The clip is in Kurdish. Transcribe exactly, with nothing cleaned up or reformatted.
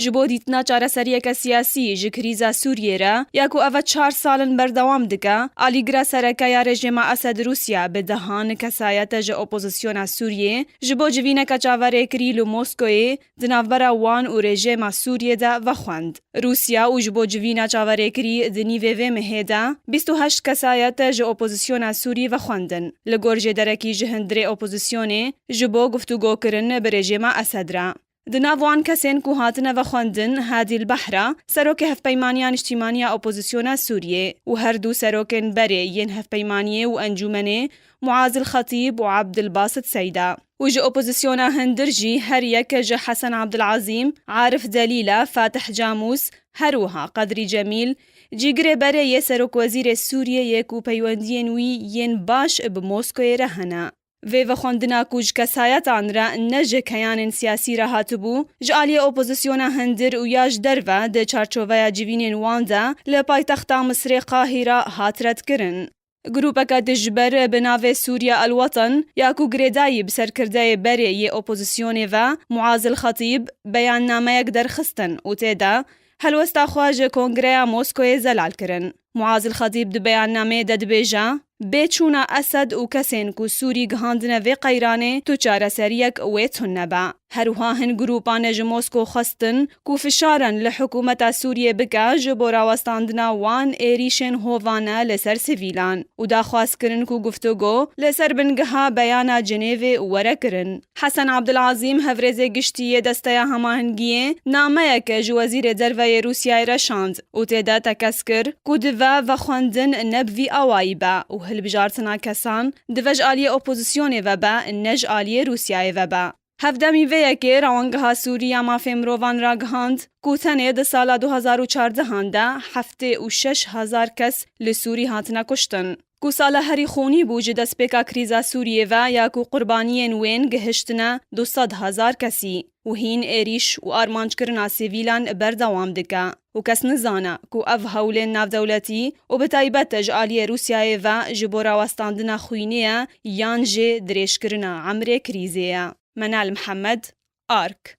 Ji bo dîtina çareseriyeke siyasî ji krîza Sûriyê re, ya ku eve çar sal in berdewam dike, alîgira sereke ya rejîma Esed Rûsya bi dehan kesayete ji opozisyona Sûriyê ji bo civîneke çaverêkirî li Moskoyê di navbera wan û rejîma Sûriyê de vexwend. Rûsya û ji bo civîna çaverêkirî di nîvê vê mehê de bîst û heşt kesayete ji opozisyona Sûrî vexwendin. Li gor jêderekî ji hundirê opozisyonê ji bo guftûgokirin bi rejîma Esed re. Di nav wan kesên ku hatine vexwendin, Hadî El Behra, serokê Hevpeymaniya Niştîmaniya Opozisyona Sûriyê û her du serokên berê yên Hevpeymaniyê û Encûmenê, Muaz El Xetîb û Abdulbasit Seyda. Û ji opozisyona hundir jî her yek ji Hesen Abdulazîm, Arif Delîla, Fatih Camûs, her wiha Qedrî Cemîl, cîgirê berê yê serokwezîrê Sûriyê yê ku peywendiyên wî yên baş bi Moskoyê re hene. Vê vexwendina ku ji kesayetan re ne ji keyanên siyasî re hatibû, ji aliyê opozisyona hundir û ya ji derve di çarçoveya civînên wan de li paytexta Misirê Qahîra hat redkirin. Grûpeke dijber bi navê Sûriye El Weten ya ku girêdayî bi serkirdeyê berê yê opozisyonê ve Muaz El Xetîb beyannameyek derxistin û tê de helwesta xwe ji Kongreya Moskoyê zelal kirin. Muaz El Xetîb di beyannameyê de dibêje, bê çûna Esed û kesên ku Sûrî gihandine vê qeyranê, tu çareseriyek wê tune be. Her wiha hin grûpan ji Mosko xwestin ku fişaran li hikûmeta Sûriyê bike ji bo rawestandina wan êrîşên hovane li ser sivîlan û daxwaz kirin ku guftûgo li ser bingeha beyana Cenêvê were kirin. Hesen Abdulazîm, hevrêzê giştî yê Desteya Hemahengiyê, nameyeke ji Wezîrê Derve yê Rûsyayê re şand û tê de tekez kir ku dive vexwendin ne bi vî awayî be û hilbijartina kesan dive ji aliyê opozisyonê ve be, ne ji aliyê Rûsyayê ve be. Hevdemî vê yekê Rewangeha Sûrî ya Mafê Mirovan ragihand ku tenê di sala du hezar û çardehan de heftê û şeş hezar kes li Sûrî hatine kuştin. Ku sala herî xûnî bû ji destpêka krîza Sûriyê ve ya ku qurbaniyên wên gihiştine du sed hezar kesî û hîn êrîş û armanckirina sivîlan berdewam dike û kes nizane ku ev hewlên navdewletî û bi taybet ji aliyê Rûsyayê ve ji bo rawestandina xwînê ye yan jî dirêjkirina emrê krîzê ye. Menal Mihemed, Ark.